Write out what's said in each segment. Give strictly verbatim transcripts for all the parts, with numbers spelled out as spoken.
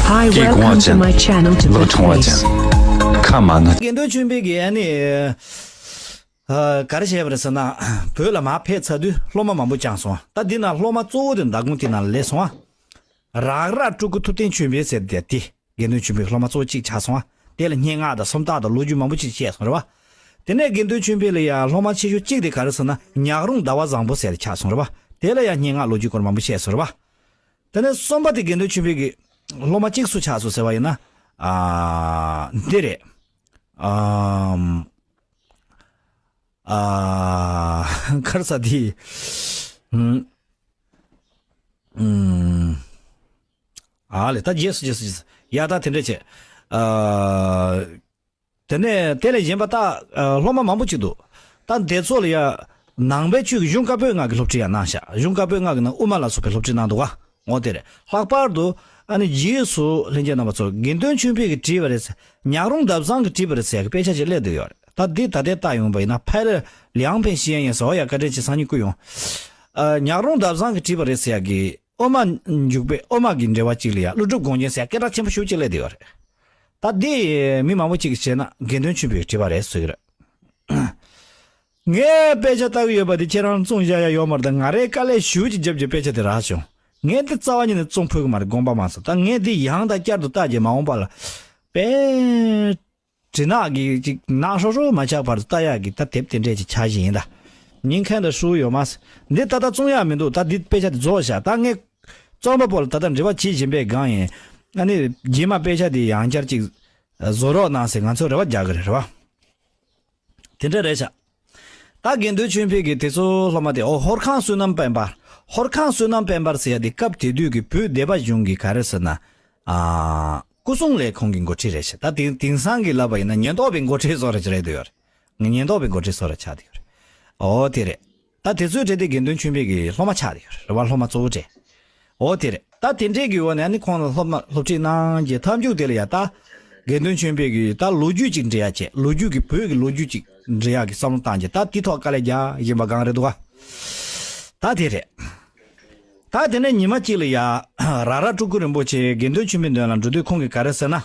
Hi, welcome to my channel to ལག་ཐོང་བ་ཅན། ཁ་མ་ན། དགེ་འདུན་ཆོས་འཕེལ་གྱིས་ཨ་ནི། ཨ། ག་རེ་བྱས་པ་རེད་ཟེར་ན། བོད་ལ་མར་ཕེབས་ཚར་དུས་སློབ་མ་མང་པོ་བསྐྱངས་སོང་། ད་འདི་ན་སློབ་མ་གཙོ་བོ་དེ་མདང་དགོང་དེ་ན་སླེབས་སོང་། རག་ར་སྤྲུལ་སྐུ་ཐུབ་བསྟན་ཆོས་འཕེལ་ཟེར་དེ་དེ་དགེ་འདུན་ཆོས་འཕེལ་སློབ་མ་གཙོ་བོ་གཅིག་ཆགས་སོང་། དེ་ལ་སྙན་ངག་དང་སུམ་རྟགས་དང་ལོ་རྒྱུས་མང་པོ་ཅིག་བཤད་སོང་རེད་བ། དེ་ནས་དགེ་འདུན་ཆོས་འཕེལ་ལ་ཡང་སློབ་མ་ཆེ་ཤོས་གཅིག་དེ་ག་རེ་ཟེར་ན་ཉག་རོང་ཟླ་བ་བཟང་པོ་ཟེར་དེ་ཆགས་སོང་རེད་བ། དེ་ལ་ཡང་སྙན་ངག་ལོ་རྒྱུས་སྐོར་མང་པོ་བཤད་སོང་རེད་བ། དེ་ནས་གསུམ་པ་དེ་དགེ་འདུན་ཆོས་འཕེལ་གྱི་སློབ་མ་གཅིག་སུ་ཆགས་སོང་ཟེར་བ་ཡིན་ན། ཨ། འདི་རེད། ཨ། ཨ། ག་རེ་ཟེར་དེ། ཨུམ། ཨུམ། ཨ་ལེ། ད་རྗེས་སུ་རྗེས་སུ་རྗེས་སུ་ཡ་ད་དེ་འདྲ་བྱས། ཨ། དེ་ནས་དེ་ལས་གཞན་པ་ད་སློབ་མ་མང་པོ་ཅིག་འདུག་ད་དེ་ཚོ་ལ་ཡ་ནང་པའི་ཆོས་ཀྱི་གཞུང་བཀའ་པོད་ལྔ་གི་སློབ་ཁྲིད་ཡང་གནང་ཤག་གཞུང་བཀའ་པོད་ལྔ་གི་ནང་དབུ་མ་ལ་སོགས་པའི་སློབ་ཁྲིད་གནང་འདུག་ག་འོ་དེ་རེད། ལྷག་པར་དུ་ཨ་ནི་རྗེས་སུ་ལྷན་རྒྱས་རྣམ་པ་ཚོར་དགེ་འདུན་ཆོས་འཕེལ་གྱིས་བྲིས་པ་རེད་ཟེར། ཉག་རོང་ཟླ་བ་བཟང་གིས་བྲིས་པ་རེད་ཟེར་ཡ་གི་དཔེ་ཆ་ཅིག་སླེབས་བསྡད་ཡོད་རེད། ད་འདི་ད་ལྟའི་ལྟ་ཡོང་པ་ཡིན་ན་ཕལ་ལེ་ལེའང་ཕན་ཤེས་ཡ་ཡིན་ཟེར་བ་ཡ། བཀའ་དྲིན་ཆེ། སང་ཉིན་སྐུ་ཡོང་། ཉག་རོང་ཟླ་བ་བཟང་གིས་བྲིས་པ་རེད་ཟེར་ཡ་གི་དབུ་མ་འཇུག་པའི་དབུ་མ་གི་འགྲེལ་བ་གཅིག་ལ་ཡང་ཀླུ་སྒྲུབ་དགོངས་རྒྱན་ཟེར་སྐད་གྲགས་ཆེན་པོ་ཞེ་པོ་ཅིག་སླེབས་བསྡད་ཡོད་རེད། ད་འདི་མི་མང་པོ་ཅིག་གིས་བྱས་ན་དགེ་འདུན་ཆོས་འཕེལ་གྱིས་བྲིས་པ་རེད་ཟེར་གྱི་རེད། ངས་དཔེ་ཆ་ལྟ་གི་ཡོད་པ་དེ་ཁྱེད་རང་བཙོང་བཞག་ཡ་ཡོད་མ་རེད། ད་ང་རའི་དཀའ་ལས་ཞེ་པོ་ཅིག་བརྒྱབ་བྱས་དཔེ་ཆ་དེ་རག་བྱུང་། ངས་འདི་རྩ་བ་ཉིད་ནས་བཙོང་ཕོད་ཀྱི་མ་རེད། དགོངས་པ་མ་ཚོམ། ད་ངས་འདི་ཡང་དང་བསྐྱར་དུ་བལྟས་བྱས་མ་འོངས་པ་ལ་དཔེ་དྲི་ནག་གི་ཅིག་ནག་ཧྲོ་ཧྲོ་མ་ཆགས་བར་དུ་ལྟ་ཡག་གི་ད་དེབ་དེ་འདྲས་ཅིག་ཆགས་བཞིན་ཡིན། ད་ཉན་མཁན་དང་ཧྲུལ་ཡོད་མ་རེད། འདི་ད་ལྟ་བཙོང་ཡག་མི་འདུག་ད་འདི་དཔེ་ཆ་དེ་རྫོགས་བཞག་ད་ངས་རྩོམ་པ་པོ་ལ་ད་ལྟ་འབྲེལ་བ་བྱེད་བཞིན་པའི་སྒང་ཡིན། ཨ་ནི་རྗེས་མ་དཔེ་ཆ་དེ་ཡང་བསྐྱར་ཅིག་བཟོ་རོགས་གནང་ཟེར་ང་ཚོས་རེ་བ་རྒྱག་གི་རེད། རེད་བ། དེ་འདྲ་རེད་ཤག་ད་དགེ་འདུན་ཆོས་འཕེལ་གྱིས་དེ་ཚོ་སློབ་མ་དེ། ཨོ། ཧོར་ཁང་བསོད་ནམས་དཔལ་འབར། ཧོར་ཁང་བསོད་ནམས་དཔལ་འབར་ཟེར་ཡ་དེ་སྐབས་དེ་དུས་ཀྱི་བོད་སྡེ་པ་གཞུང་གི་ག་རེ་ཟེར་ན། ཨ། སྐུ་སྲུང་ལས་ཁུངས་ཀྱི་འགོ་ཁྲིད་རེད་ཤག་ད་དེང་དེང་སང་གི་ལབ་པ་ཡིན་ན་ཉེན་རྟོག་པའི་འགོ་ཁྲིད་བཟོ་འདྲ་ཅིག་རེད་འདུག་ཡོད་རེད། ཉེན་རྟོག་པའི་འགོ་ཁྲིད་བཟོ་འདྲ་ཆགས་བསྡད་ཡོད་རེད། ཨོ་དེ་རེད། ད་དེ་ཚོའི་གྲས་དེ་དགེ་འདུན་ཆོས་འཕེལ་གྱི་སློབ་མ་ཆགས་བསྡད་ཡོད་རེད། རེད་བ། སློབ་མ་གཙོ་བོ་གྲས། འོ་དེ་རེད། ད་དེ་འདྲས་ཀྱི་འོག་ནས་ཨ་ནི་ཁོང་ལ་སློབ་མ་སློབ་ཁྲིད་གནང་རྗེས་མཐའ་མཇུག་དེ་ལ་ཡ་ད་དགེ་འདུན་ཆོས་འཕེལ་གྱིས་ད་ལོ་རྒྱུས་ཅིག་འབྲི་ཡ་བྱས། ལོ་རྒྱུས་ཀྱི་བོད་ཀྱི་ལོ་རྒྱུས་ཅིག་འབྲི་ཡ་གི་བསམ་བློ་བཏང་རྗེས་ད་དེ་ཐོག་དཀའ་ལས་རྒྱག་བཞིན་པ་སྒང་རེད་འདུག་ག་ད་དེ་རེད། ད་དེ་ནས་ཉི་མ་གཅིག་ལ་ཡ་རག་ར་སྤྲུལ་སྐུ་རིན་པོ་ཆེ་དགེ་འདུན་ཆོས་འཕེལ་མདུན་ལ་འགྲོ་དུས་ཁོང་གིས་ག་རེ་ཟེར་ན།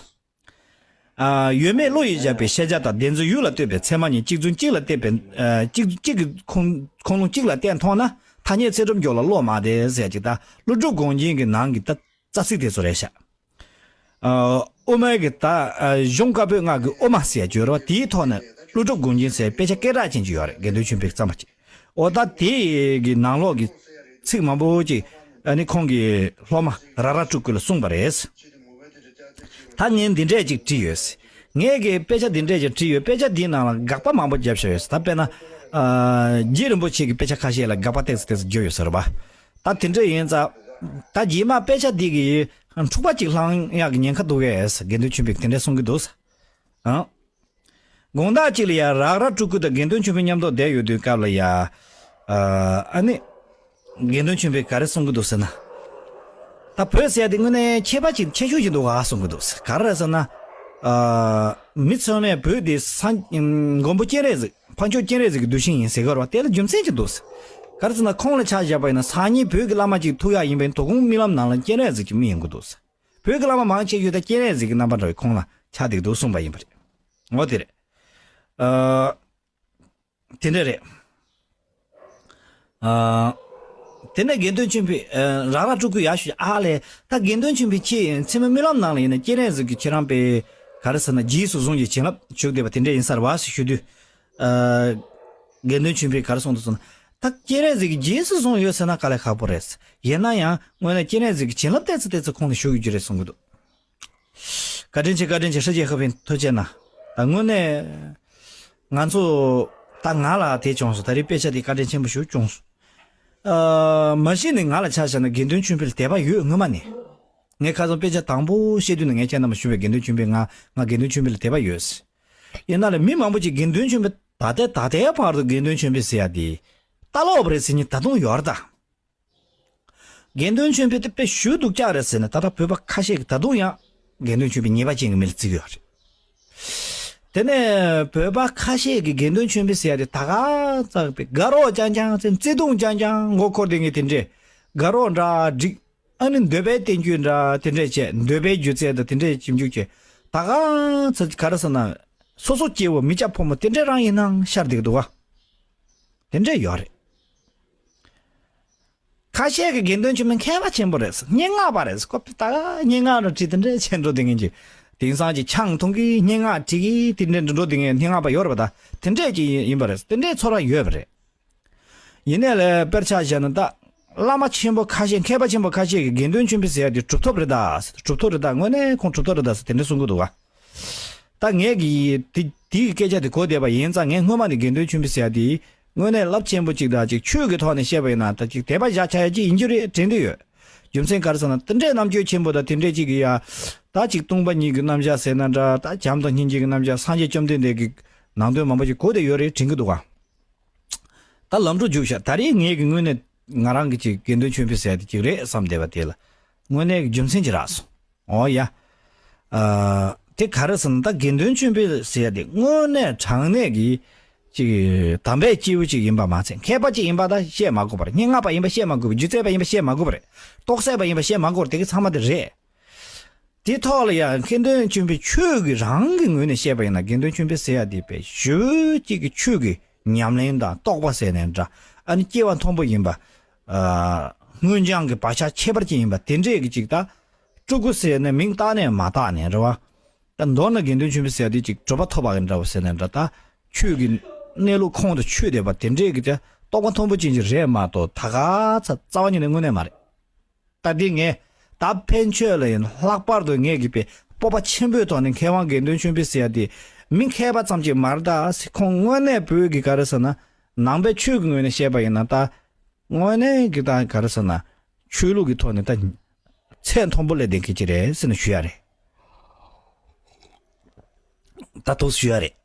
ཨ། ཡོད་མེད་བློ་ཡིས་བཞག་པའི་ཤེས་བྱ་དང་བདེན་རྫུན་ཡུལ་ལ་ལྟོས་པའི་ཚད་མ་གཉིས་གཅིག་མཚུངས་གཅིག་ལ་བལྟས་པའི། ཨ། གཅིག་གཅིག་གི་ཁུངས་ཁུངས་ལུང་གཅིག་ལ་བལྟས་མཐོང་ན་ཐ་སྙད་ཚད་གྲུབ་མཆོག་ལ་བློ་མ་བདེ་ཟེར་ཅིག་ད་ཀླུ་སྒྲུབ་དགོངས་རྒྱན་གྱི་ནང་གི་ད་རྩ་ཚིག་དེ་ཚོ་རེད་ཤག་ཨ། དབུ་མའི་གི་ད། ཨ། གཞུང་བཀའ་པོད་ལྔ་གི་དབུ་མ་ཟེར་ཡ་བརྗོད་རོགས་དེའི་ཐོག་ནས་ཀླུ་སྒྲུབ་དགོངས་རྒྱན་ཟེར་དཔེ་ཆ་སྐད་གྲགས་ཅན་ཅིག་ཡོད་རེད། དགེ་འདུན་ཆོས་འཕེལ་གྱིས་བརྩམས་པ་ཅིག་འོ་ད་དེ་གི་ནང་ལོགས་ཀྱི་ཚིག་མང་པོ་ཅིག་ཨ་ནི་ཁོང་གི་སློབ་མ་རག་ར་སྤྲུལ་སྐུ་ལ་གསུངས་པ་རེད། ད་ངས་འདི་འདྲས་ཅིག་བྲིས་ཡོད། ངས་ཀྱི་དཔེ་ཆ་འདི་འདྲས་ཅིག་བྲིས་ཡོད། དཔེ་ཆ་འདིའི་ནང་ལ་དགག་པ་མང་པོ་བརྒྱབ་བཞག་ཡོད། ད་དཔེར་ན། ཨ། རྗེ་རིན་པོ་ཆེ་གི་དཔེ་ཆ་ཁ་ཤས་ལ་དགག་པ་ཏོག་ཙམ་ཏོག་ཙམ་བརྗོད་ཡོད་ཟེར་བ། ད་དེ་འདྲས་ཡིན་ཙང་། ད་རྗེས་མ་དཔེ་ཆ་འདི་གི་འཁྲུག་པ་ཅིག་བསླང་ཡག་གི་ཉེན་ཁ་འདུག་གས། དགེ་འདུན་ཆོས་འཕེལ་གྱིས་དེ་འདྲས་གསུང་གི་འདུག་ཨང་། དགོང་དག་ཅིག་ལ་ཡ་རག་ར་སྤྲུལ་སྐུ་དང་དགེ་འདུན་ཆོས་འཕེལ་མཉམ་དུ་བསྡད་ཡོད་དུས་སྐབས་ལ་ཡ། ཨ་ནི། དགེ་འདུན་ཆོས་འཕེལ་ག་རེ་གསུང་གི་འདུག་ཟེར་ན། ད་བོད་ཟེར་ཡ་དེ་དངོས་གནས་ཁྱད་པར་ཅིག་ཁྱད་ཆོས་ཅིག་འདུག་ག་གསུང་གི་འདུག་ཟེར། ག་རེ་རེད་ཟེར་ན། ཨ། མི་ཚང་མས་བོད་དེ་ས་མགོན་པོ་སྤྱན་རས་གཟིགས། འཕགས་མཆོག་སྤྱན་རས་གཟིགས་ཀྱི་གདུལ་ཞིང་ཡིན་ཟེར་གི་ཡོད་རེད་བ། དེ་ལ་རྒྱུ་མཚན་ཅིག་འདུག་ཟེར། ག་རེ་ཟེར་ན་ཁོང་ལ་ཆ་བཞག་པ་ཡིན་ན་སང་ཉིན་བོད་ཀྱི་བླ་མ་ཅིག་ཐུག་ཡག་ཡིན་པ་ཡིན་ན་དོ་དགོང་རྨི་ལམ་ནང་ལ་སྤྱན་རས་གཟིགས་ཀྱི་མིག་ཡོང་གི་འདུག་ཟེར། བོད་ཀྱི་བླ་མ་མང་ཆེ་ཤོས་ད་སྤྱན་རས་གཟིགས་ཀྱི་རྣམ་པ་འདྲ་བའི་ཁོང་ལ་ཆགས་བསྡད་ཀྱི་འདུག་གསུངས་པ་ཡིན་པ་རེད། འོ་དེ་རེད། ཨ། དེ་འདྲ་རེད། ཨ། དེ་ནས་དགེ་འདུན་ཆོས་འཕེལ། ཨ། རག་ར་སྤྲུལ་སྐུ་ཡར་ཞུ། ཨ་ལས། ད་དགེ་འདུན་ཆོས་འཕེལ་ཁྱེད་མཚན་མོ་རྨི་ལམ་ནང་ལ་ཡིན་ན་སྤྱན་རས་གཟིགས་ཀྱིས་ཁྱེད་རང་པའི་ག་རེ་ཟེར་ན་རྗེས་སུ་བཟུང་བྱས་བྱིན་རླབས་ཞུགས་བསྡད་པ་དེ་འདྲ་ཡིན་ས་རེད་བ་ཞེས་ཞུ་དུས། ཨ། དགེ་འདུན་ཆོས་འཕེལ་ག་རེ་གསུངས་འདུག་ཟེར་ན། ད་སྤྱན་རས་གཟིགས་ཀྱིས་རྗེས་སུ་བཟུང་ཡོད་ཟེར་ན་དཀའ་ལས་ཁག་པོ་རེད། ཡིན་ན་ཡང་དངོས་གནས་སྤྱན་རས་གཟིགས་ཀྱི་བྱིན་རླབས་ཏོག་ཙམ་ཏོག་ཙམ་ཁོང་ལ་ཞུགས་ཡོད་ཀྱི་རེད་གསུང་གི་འདུག་བཀའ་དྲིན་ཆེ། བཀའ་དྲིན་ཆེ། ཧྲི་ཅི་ཧྥེང་ཐུགས་རྗེ་གནང་། ད་དངོས་གནས་ང་ཚོ་ད་ང་ལ་དེ་བྱུང་སོང་། ད་རེས་དཔེ་ཆ་དེ་བཀའ་དྲིན་ཆེན་པོ་ཞིག་བྱུང་སོང་། ཨ། མ་གཞི་ནས་ང་ལ་ཆ་བཞག་ན་དགེ་འདུན་ཆོས་འཕེལ་དད་པ་ཡོད། སྔོན་མ་ནས། ངས་ཁ་སང་དཔེ་ཆ་དང་པོ་བཤད་དུས་ནས་ངས་ཁྱེད་རྣམས་ལ་ཞུས་པའི་དགེ་འདུན་ཆོས་འཕེལ། ང་ང་དགེ་འདུན་ཆོས་འཕེལ་ལ་དད་པ་ཡོད། ཡིན་ན་ལས་མི་མང་པོ་ཅིག་དགེ་འདུན་ཆོས་འཕེལ་ད་ལྟའི་ད་ལྟའི་བར་དུ་དགེ་འདུན་ཆོས་འཕེལ་ཟེར་ཡ་དེ་ལྟ་ལོག་པ་རེད་ཟེར་མཁན་ད་དུང་ཡོད་རེད་ད། དགེ་འདུན་ཆོས་འཕེལ་དེ་དཔེ་ཞུ་སྡུག་ཅག་རེད་ཟེར་ནས་ད་ལྟ་བོད་པ་ཁ་ཤས་ཀྱིས་ད་དུང་ཡང་དགེ་འདུན་ཆོས་འཕེལ་ཉེས་པ་ཅན་གྱི་མི་ལ་བརྩི་གི་ཡོད་རེད། དེ་ནས་བོད་པ་ཁ་ཤས་ཀྱིས་དགེ་འདུན་ཆོས་འཕེལ་ཟེར་ཡ་དེ་ད་ག་ཙག་པའི་དགའ་རོགས་རྐྱང་རྐྱང་ཚེ་བརྩེ་དུང་རྐྱང་རྐྱང་མགོ་འཁོར་བསྡད་མཁན་དེ་འདྲས་དགའ་རོགས་འདྲ་འགྲིག་ཨ་ནི་འདོད་པའི་བསྟན་བཅོས་འདྲ་དེ་འདྲས་བྱས། འདོད་པའི་སྒྱུ་རྩལ་དང་དེ་འདྲས་ཞིབ་འཇུག་བྱས། ད་ག་ཚོད་ག་རེ་ཟེར་ན། སོ་སོ་སྐྱེ་བོ་མི་སྐྱ་ཕོ་མོ་དེ་འདྲས་རང་ཡིན་ནའང་ཤར་བསྡད་ཀྱི་འདུག་ག། དེ་འདྲས་ཡོད་རེད། ཁ་ཤས་ཀྱི་དགེ་འདུན་ཆོས་འཕེལ་མཁས་པ་ཆེན་པོ་རེད། སྙན་ངག་པ་རེད། ཁོ་ད་ག་སྙན་ངག་ར་བྲིས་དེ་འདྲས་བྱས་འགྲོ་བསྡད་མཁན་གྱི། དེང་སང་གི་ཆང་འཐུང་གི་སྙན་ངག་བྲིས་གི་དེ་འདྲས་འགྲོ་བསྡད་མཁན་སྙན་ངག་པ་ཡོད་རེད་པ། ད་དེ་འདྲས་ཀྱི་ཡིན་པ་རེད། དེ་འདྲས་ཚོར་བ་ཡོད་པ་རེད། ཡིན་ནའི་ལས་དཔེར་ཆ་བཞག་ན། ད་བླ་མ་ཆེན་པོ་ཁ་ཤས། མཁས་པ་ཆེན་པོ་ཁ་ཤས་ཀྱིས་དགེ་འདུན་ཆོས་འཕེལ་ཟེར་ཡ་དེ་གྲུབ་ཐོབ་རེད་ད་ཟེར། གྲུབ་ཐོབ་རེད་ད། དངོས་གནས་ཁོང་གྲུབ་ཐོབ་རེད་ད་ཟེར་དེ་འདྲ་གསུང་གི་འདུག་ག། ད་ངས་ཀྱིས་དེ་དེའི་སྐད་ཆ་དེ་གོ་བསྡད་པ་ཡིན་ཙང་། ངས་སྔོན་མ་ནས་དགེ་འདུན་ཆོས་འཕེལ་ཟེར་ཡ་དེ་དངོས་གནས་རླབས་ཆེན་པོ་ཅིག་དང་ཅིག་ཆོས་ཀྱི་ཐོག་ནས་བཤད་པ་ཡིན་ན་ད་ཅིག་དད་པ་བཞག་བྱ་ཡ་ཅིག་ཡིན་རྒྱུ་རེད་དྲན་གྱི་ཡོད། རྒྱུ་མཚན་ག་རེ་ཟེར་ན། དེ་འདྲའི་རྣམ་དཔྱོད་ཆེན་པོ་དང་དེ་འདྲའི་ཅིག་གི་ཡ། ད་ཅིག་སྟོང་པ་ཉིད་ཀྱི་རྣམ་གཞག་ཟེར་ན་འདྲ། ད་བྱམས་དང་སྙིང་རྗེ་གི་རྣམ་གཞག། སངས་རྒྱས་བཅོམ་ལྡན་འདས་ཀྱི་ནང་དོན་མང་པོ་ཞིག་གོ་བསྡད་ཡོད་རེད་དྲན་གྱི་འདུག་ག། ད་ལམ་འགྲོ་རྒྱུགས་ཤག། ད་རེས་ངས་ཀྱི་དངོས་གནས་ང་རང་གི་ཅིག་དགེ་འདུན་ཆོས་འཕེལ་ཟེར་ཡ་དེ་ཅིག་རེད་བསམ་བསྡད་པ་དེ་ལ་དངོས་གནས་ཀྱི་རྒྱུ་མཚན་ཅིག་རག་སོང་། འོ་ཡ། ཨ། དེ་ག་རེ་ཟེར་ན། ད་དགེ་འདུན་ཆོས་འཕེལ་ཟེར་ཡ་དེ་དངོས་གནས་དྲང་གནས་ཀྱི་ཅིག་དམ་པའི་སྐྱེས་བུ་ཅིག་ཡིན་པ་མ་ཚད། མཁས་པ་ཅིག་ཡིན་པ་ད་བཤད་མ་དགོས་པ་རེད། སྙན་ངག་པ་ཡིན་པ་བཤད་མ་དགོས་པ། སྒྱུ་རྩལ་པ་ཡིན་པ་བཤད་མ་དགོས་པ་རེད། རྟོགས་སད་པ་ཡིན་པ་བཤད་མ་དགོས་པ་རེད། དེ་གི་ཚང་མ་དེ་རེད། དེ་ཐོག་ལ་ཡང་དགེ་འདུན་ཆོས་འཕེལ་ཁྱོད་ཀྱི་རང་གི་ངོས་ནས་བཤད་པ་ཡིན་ན། དགེ་འདུན་ཆོས་འཕེལ་ཟེར་ཡ་དེ་དཔེ་ཞེ་པོ་ཅིག་གི་ཆོས་ཀྱི་ཉམས་ལེན་དང་རྟོགས་པ་ཟེར་ནའི་འདྲ། ཨ་ནི་སྐྱེ་བ་མཐོན་པོ་ཡིན་པ། ཨ། སྔོན་སྦྱངས་ཀྱི་བག་ཆགས་ཁྱད་པར་ཅན་ཡིན་པ་དེ་འདྲས་ཀྱི་ཅིག་ད། སྤྲུལ་སྐུ་ཟེར་ནས་མིང་བཏགས་ནས་མ་བཏགས་ནས་རེད་བ། ད་མདོར་ན་དགེ་འདུན་ཆོས་འཕེལ་ཟེར་ཡ་དེ་ཅིག་གྲུབ་པ་ཐོབ་པ་གི་འདྲ་བོ་ཟེར་ནའི་འདྲ། ད་ཆོས་ཀྱི་གནས་ལུགས་ཁོང་དུ་ཆུད་བསྡད་པ་དེ་འདྲས་ཀྱི་ད་རྟོགས་པ་མཐོན་པོ་ཅན་ཅིག་རེད་མ་གཏོགས། ད་ག་ཚ་རྩ་བ་ཉིད་ནས་དངོས་གནས་མ་རེད། ད་འདི་ངས་ད་ཕན་ཆོད་ལ་ཡིན། ལྷག་པར་དུ་ངས་ཀྱི་པའི་སྤོབས་པ་ཆེན་པོའི་ཐོག་ནས་མཁས་དབང་དགེ་འདུན་ཆོས་འཕེལ་ཟེར་ཡ་དེ་མི་མཁས་པ་ཙམ་ཅིག་མ་རེད་ད་ཟེར། ཁོང་དངོས་གནས་བོད་ཀྱི་ག་རེ་ཟེར་ན། ནང་པའི་ཆོས་ཀྱི་ངོས་ནས་བཤད་པ་ཡིན་ན། ད་དངོས་གནས་ཀྱི་ད་ག་རེ་ཟེར་ན། ཆོས་ལུགས་ཀྱི་ཐོག་ནས་ད་ཚད་མཐོན་པོ་སླེབས་བསྡད་མཁན་ཅིག་རེད་ཟེར་ནས་ཞུ་ཡ་རེད། ད་ཐུགས་ཞུ་ཡ་རེད།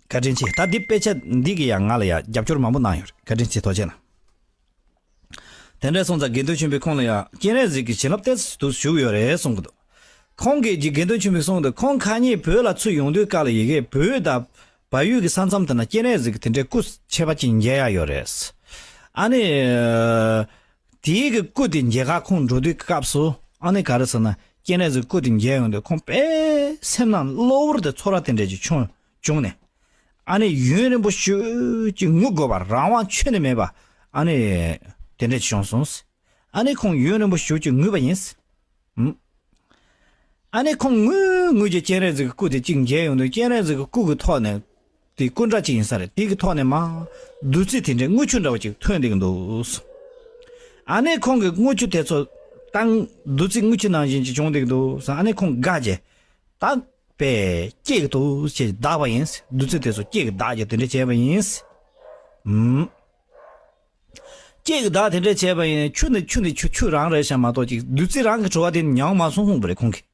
བཀའ་དྲིན་ཆེ། ད་འདི་དཔེ་ཆ་འདི་གི་ཡང་ང་ལ་ཡང་རྒྱབ་སྐྱོར་མང་པོ་གནང་ཡོད་རེད། བཀའ་དྲིན་ཆེ། ཐུགས་རྗེ་གནང་། དེ་འདྲ་སོང་ཙང་དགེ་འདུན་ཆོས་འཕེལ་ཁོང་ལ་ཡང་སྤྱན་རས་གཟིགས་ཀྱི་བྱིན་རླབས་ཏོག་ཙམ་བཞུགས་ཡོད་རེད་གསུང་གི་འདུག། ཁོང་གིས་ཀྱི་དགེ་འདུན་ཆོས་འཕེལ་གསུང་གི་འདུག། ཁོང་ཁ་ཉིན་བོད་ལ་ཚུར་ཡོང་དུས་སྐབས་ལ་ཡ་གི་བོད་དང་བལ་ཡུལ་གྱི་ས་མཚམས་དེ་ན་སྤྱན་རས་གཟིགས་ཀྱི་དེ་འདྲའི་སྐུ་ཆེ་བ་ཅིག་མཇལ་ཡ་ཡོད་རེད། ཨ་ནི། དེའི་གི་སྐུ་དེ་མཇལ་ཁ་ཁོང་འགྲོ་དུས་སྐབས་སུ། ཨ་ནི་ག་རེ་ཟེར་ན། སྤྱན་རས་གཟིགས་སྐུ་དེ་མཇལ་ཡོང་དུས་ཁོང་དཔེ་སེམས་ནང་གློ་བུར་དུ་ཚོར་བ་དེ་འདྲ་ཅིག་བྱུང་བྱུང་ནས། ཨ་ནི་ཡུན་རིང་པོ་ཞེ་པོ་ཅིག་ངུ་དགོས་པ་རང་དབང་ཁྱོན་ནས་མེད་པ། ཨ་ནི་དེ་འདྲ་ཅིག་བྱུང་སོང་། ཨ་ནི་ཁོང་ཡུན་རིང་པོ་ཞེ་པོ་ཅིག་ངུས་པ་ཡིན། ཨ་ནི་ཁོང་ངུས་ངུས་ཀྱི་སྤྱན་རས་གཟིགས་ཀྱི་སྐུ་དེ་གཅིག་མཇལ་ཡོང་དུས། སྤྱན་རས་གཟིགས་ཀྱི་སྐུ་གི་ཐོག་ནས། དེ་སྐུ་འདྲ་གཅིག་ཡིན་ས་རེད། དེ་གི་ཐོག་ནས་མར་བདུད་རྩི་དེ་འདྲའི་རྔུལ་ཆུ་འདྲ་བ་ཅིག་ཐོན་བསྡད་ཀྱི་འདུག། ཨ་ནི་ཁོང་གིས་རྔུལ་ཆུ་དེ་ཚོ་བཏང་། བདུད་རྩི་རྔུལ་ཆུ་ནང་བཞིན་ཅིག་བྱུང་བསྡད་ཀྱི་འདུག་ཟེར། ཨ་ནི་ཁོང་དགའ་བྱས། ད་དཔེ་སྐྱེ་གི་འདུག་ཅེས་བདག་པ་ཡིན། བདུད་རྩི་དེ་ཚོ་སྐྱེ་གི་བདག་ཅེས་དེ་འདྲ་བྱས་པ་ཡིན། ཨུམ། སྐྱེ་གི་བདག་དེ་འདྲ་བྱས་པ་ཡིན། ཆུ་ནི་ཆུ་ནི་ཆུ་ཆུ་རང་རེད་ཤག་མ་གཏོགས་ཅིག་བདུད་རྩི་རང་གི་བྲོ་བ་དེ་མྱོང་མ་སོང་གསུངས་པ་རེད་ཁོང་གིས།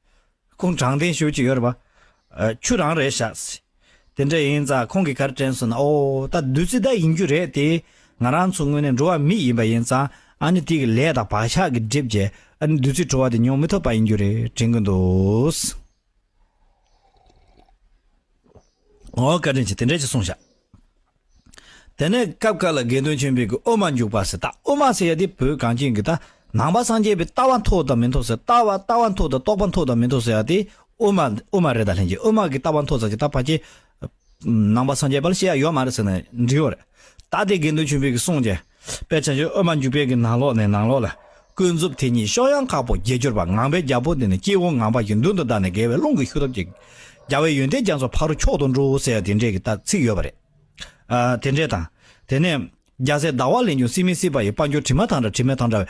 ཁོང་དྲང་བདེན་ཞུ་གི་ཡོད་རེད་པ། ཨ། ཆུ་རང་རེད་ཤག། དེ་འདྲ་ཡིན་ཙང་ཁོང་གིས་ག་རེ་དྲན་སོང་ན། ཨོ། ད་བདུད་རྩི་ད་ཡིན་རྒྱུ་རེད་དེ། ང་རང་ཚོ་དངོས་གནས་འགྲོ་བ་མི་ཡིན་པ་ཡིན་ཙང་། ཨ་ནི་དེ་གི་ལས་དང་བག་ཆགས་ཀྱིས་བསྒྲིབས་བྱས། ཨ་ནི་བདུད་རྩི་བྲོ་བ་དེ་མྱོང་མི་ཐུབ་པ་ཡིན་རྒྱུ་རེད་དྲན་གྱི་འདུག། ཨོ། བཀའ་དྲིན་ཆེ། དེ་འདྲ་ཅིག་གསུངས་ཤག། དེ་ནས་སྐབས་འགའ་ལ་དགེ་འདུན་ཆོས་འཕེལ་གྱིས་དབུ་མ་འཇུག་པ་ཟེར། ད་དབུ་མ་ཟེར་ཡ་དེ་བོད་གངས་ཅན་གྱི་ད་ནང་པ་སངས་རྒྱས་པའི་ལྟ་བ་མཐོ་དང་མི་མཐོ་ཟེར། ལྟ་བ་ལྟ་བ་མཐོ་དང་རྟོགས་པ་མཐོ་དང་མི་མཐོ་ཟེར་ཡ་དེ་དབུ་མ་དབུ་མ་རེད། ད་ལྷན་རྒྱས་དབུ་མ་གི་ལྟ་བ་མཐོ་ཙམ་གྱིས་ད་ཕལ་ཆེར་ནང་པ་སངས་རྒྱས་པ་ལ་བཤད་ཡ་ཡོད་མ་རེད་ཟེར་ནས་འབྲི་ཡོད་རེད། ད་དེ་དགེ་འདུན་ཆོས་འཕེལ་གྱིས་གསུངས་རྗེས། དཔེ་ཆ་ཞིག་དབུ་མ་འཇུག་པའི་གི་ནང་ལོགས་ནས་ནང་ལོགས་ལ། ཀུན་རྫོབ་དེ་ཉིད་གཤོག་ཡངས་ཁ་སྦུབ་རྒྱས་གྱུར་པ། ངང་པའི་རྒྱལ་པོ་འདི་ནི། སྐྱེ་བོ་ངང་པ་ཡི། མདུན་དུ་བདར་ནས། དགེ་བའི་རླུང་གིས་ཤུགས་ཐོབ་ཅིང་། རྒྱལ་བའི་ཡོན་ཏན་རྒྱ་མཚོ་ཕ་རོལ་མཆོག་ཏུ་འགྲོ། ཟེར་ཡ་དེ་འདྲས་ཀྱི་ད་ཚིག་ཡོད་པ་རེད། ཨ། དེ་འདྲས་དང་། དེ་ནས་རྒྱལ་སྲས་ཟླ་བ་ལས་བྱུང་སྲེད་མེད་སྲིད་པ་ཡི། དཔལ་འབྱོར་དྲི་མ་དང་འདྲ། དྲི་མ་དང་འདྲ་བའི།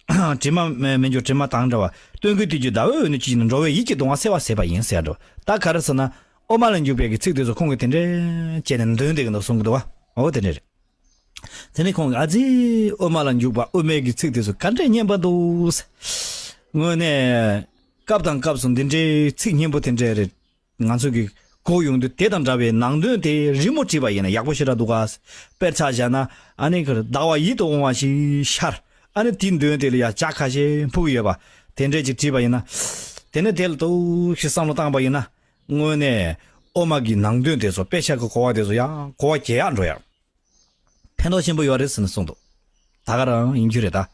ཨ། དྲི་མ་མེད་འབྱོར་དྲི་མ་དང་འདྲ་བ། སྟོན་ཀའི་དུས་ཀྱི་ཟླ་འོད་འོད་ནི་ཅི་ཡིན། འགྲོ་བའི་ཡིད་ཀྱི་གདུང་བ་སེལ་བར་བྱེད་པ་ཡིན། ཟེར་ཡ་འདྲ་བ། ད་ག་རེ་ཟེར་ན། དབུ་མ་ལ་འཇུག་པའི་གི་ཚིག་དེ་ཚོ་ཁོང་གིས་དེ་འདྲས་བྱས་ནས་འདོན་བསྡད་ཀྱི་འདུག་གསུང་གི་འདུག་བ། འོ་དེ་འདྲས་རེད། དེ་ནས་ཁོང་གིས་ཨ་ཙི། དབུ་མ་ལ་འཇུག་པ་དབུ་མའི་གི་ཚིག་དེ་ཚོ་ག་འདྲས་སྙན་པ་འདུག། དངོས་གནས་སྐབས་དང་སྐབས་སུ་འདི་འདྲའི་ཚིག་སྙན་པོ་དེ་འདྲས་རེད། ང་ཚོ་གི་གོ་ཡོང་དུས་དེ་དང་འདྲ་བའི་ནང་དོན་དེ་རི་མོ་བྲིས་པ་ཡིན་ན་ཡག་པོ་ཞེ་དྲག་འདུག་ག། དཔེར་ཆ་བཞག་ན། ཨ་ནི་ག་རེ། ཟླ་བ་ཡིད་དུ་འོང་བ་ཞིག་ཤར། ཨ་ནི་དེའི་མདུན་དེ་ལ་ཡ་ཇ་ཁ་ཤས་འཕུར་གྱི་ཡོད་པ། དེ་འདྲས་ཅིག་བྲིས་པ་ཡིན་ན། དེ་ནས་དེ་ལ་ཏོག་ཙམ་བསམ་བློ་བཏང་པ་ཡིན་ན། དངོས་གནས་དབུ་མ་གི་ནང་དོན་དེ་ཚོ། དཔེ་ཆ་གི་གོ་བ་དེ་ཚོ་ཡང་གོ་བ་རྒྱས་ཡག་འགྲོ་ཡག། ཕན་ཐོགས་ཆེན་པོ་ཡོད་རེད་ཟེར་ནས་གསུངས་འདུག། ད་ག་རང་ཡིན་རྒྱུ་རེད་ད།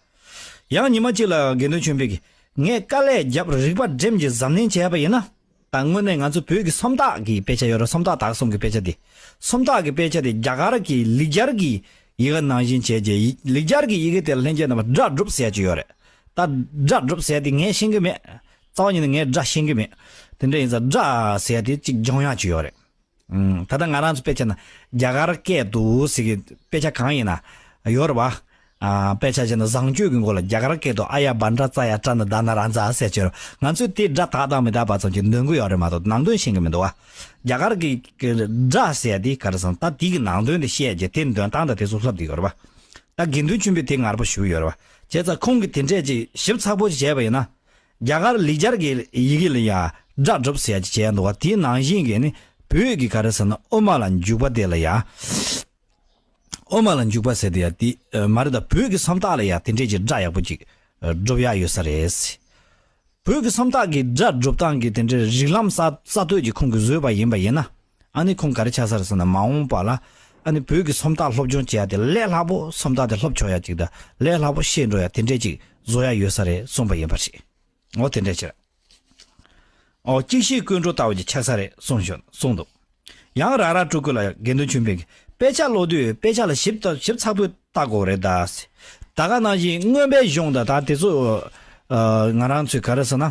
ཡང་ཉི་མ་གཅིག་ལ་དགེ་འདུན་ཆོས་འཕེལ་གྱིས། ངས་དཀའ་ལས་བརྒྱབ་རིག་པ་སྒྲིམ་གྱིས་གཟབ་ནན་བྱས་པ་ཡིན་ན། ད་དངོས་གནས་ང་ཚོ་བོད་ཀྱི་སུམ་རྟགས་ཀྱི་དཔེ་ཆ་ཡོད་རེད། སུམ་རྟགས་དག་གསུམ་གྱི་དཔེ་ཆ་དེ། སུམ་རྟགས་ཀྱི་དཔེ་ཆ་དེ་རྒྱ་གར་གྱི་ལེགས་སྦྱར་གྱི་ཡི་གེ་ནང་བཞིན་བྱས་རྗེས། ལེགས་སྦྱར་གྱི་ཡི་གེ་དེ་ལ་ལྷན་རྒྱས་རྣམ་པ་སྒྲ་སྒྲུབ་ཟེར་ཡ་ཅིག་ཡོད་རེད། ད་སྒྲ་སྒྲུབ་ཟེར་ཡ་དེ་ངས་ཤེས་ཀྱི་མེད། རྩ་བ་ཉིད་ནས་ངས་སྒྲ་ཤེས་ཀྱི་མེད། དེ་འདྲ་ཡིན་ཙང་སྒྲ་ཟེར་ཡ་དེ་གཅིག་སྦྱོང་ཡ་ཅིག་ཡོད་རེད། ཨུམ། ད་ལྟ་ང་རང་ཚོ་དཔེ་ཆ་ན་རྒྱ་གར་སྐད་དུ་ཟེར་གྱི་དཔེ་ཆ་གང་ཡིན་ན་ཡོད་རེད་བ། ཨ། དཔེ་ཆ་བྱས་ན་བཟང་སྤྱོད་ཀྱི་མགོ་ལ་རྒྱ་གར་སྐད་དུ་ཨ་ཡ་བྷ་འདྲ་ཙ་ཡ་ཏྲ་ན་ད་ན་ར་ཛ་ཟེར་གྱི་ཡོད་རེད། ང་ཚོས་དེ་སྒྲ་དག་དང་མི་དག་པ་ཙམ་གྱིས་འདོན་གྱི་ཡོད་རེད་མ་གཏོགས་ནང་དོན་ཤེས་ཀྱི་མི་འདུག་བ། རྒྱ་གར་གྱི་གི་སྒྲ་ཟེར་ཡ་དེ་ག་རེ་ཟེར་ན་ད་དེ་གི་ནང་དོན་དེ་བཤད་རྗེས་དེ་འདོན་སྟངས་དང་དེ་ཚོ་ལྷབ་བསྡད་ཡོད་རེད་བ། ད་དགེ་འདུན་ཆོས་འཕེལ་དེ་ངར་པོ་ཞེ་པོ་ཡོད་རེད་བ། བྱས་ཙང་ཁོང་གིས་དེ་འདྲས་ཅིག་ཞིབ་ཚགས་པོ་ཅིག་བྱས་པ་ཡིན་ན། རྒྱ་གར་ལེགས་སྦྱར་གྱི་ཡི་གེ་ལ་ཡ་སྒྲ་སྒྲུབ་ཟེར་ཡ་ཅིག་བྱས་འདུག་བ། དེའི་ནང་བཞིན་གྱི་ནི་བོད་ཀྱི་ག་རེ་ཟེར་ན་དབུ་མ་ལ་འཇུག་པ་དེ་ལ་ཡ། དབུ་མ་ལ་འཇུག་པ་ཟེར་དེ་ཡ་དེ་མ་རེད། ད་བོད་ཀྱི་སུམ་རྟགས་ལ་ཡ་དེ་འདྲས་ཀྱི་སྒྲ་ཡག་པོ་ཅིག་སྒྲུབ་ཡ་ཡོད་ས་རེད། བོད་ཀྱི་སུམ་རྟགས་ཀྱི་སྒྲ་སྒྲུབ་སྟངས་ཀྱི་དེ་འདྲའི་རིགས་ལམ་གསར་གསར་གཏོད་ཀྱི་ཁོང་གིས་བཟོས་པ་ཡིན་པ་ཡིན་ན། ཨ་ནི་ཁོང་ག་རེ་ཆགས་ས་རེད་ཟེར་ན་མ་འོངས་པ་ལ་ཨ་ནི་བོད་ཀྱི་སུམ་རྟགས་སློབ་སྦྱོང་བྱེད་ཡ་དེ་ལས་སླ་པོ། སུམ་རྟགས་དེ་སློབ་ཆོག་ཡ་ཅིག་དང་ལས་སླ་པོ་ཤེས་འགྲོ་ཡ་དེ་འདྲས་ཅིག་བཟོ་ཡ་ཡོད་ས་རེད་གསུངས་པ་ཡིན་པ་རེད། འོ་དེ་འདྲས་ཅིག་རེད། འོ་གཅིག་ཤེས་ཀུན་འགྲོ་ལྟ་བུ་ཅིག་ཆགས་ས་རེད་གསུངས་ཞོ་གསུངས་འདུག། ཡང་ར་ར་སྤྲུལ་སྐུ་ལ་དགེ་འདུན་ཆོས་འཕེལ་གྱིས་དཔེ་ཆ་ཀློག་དུས་དཔེ་ཆ་ལ་ཞིབ་ཏུ་ཞིབ་ཚགས་པོས་ལྟ་དགོས་རེད་ད། ད་ག་ནང་བཞིན་མངོན་པའི་གཞུང་དང་ད་དེ་ཚོ་ཨ་ང་རང་ཚོས་ག་རེ་ཟེར་ན།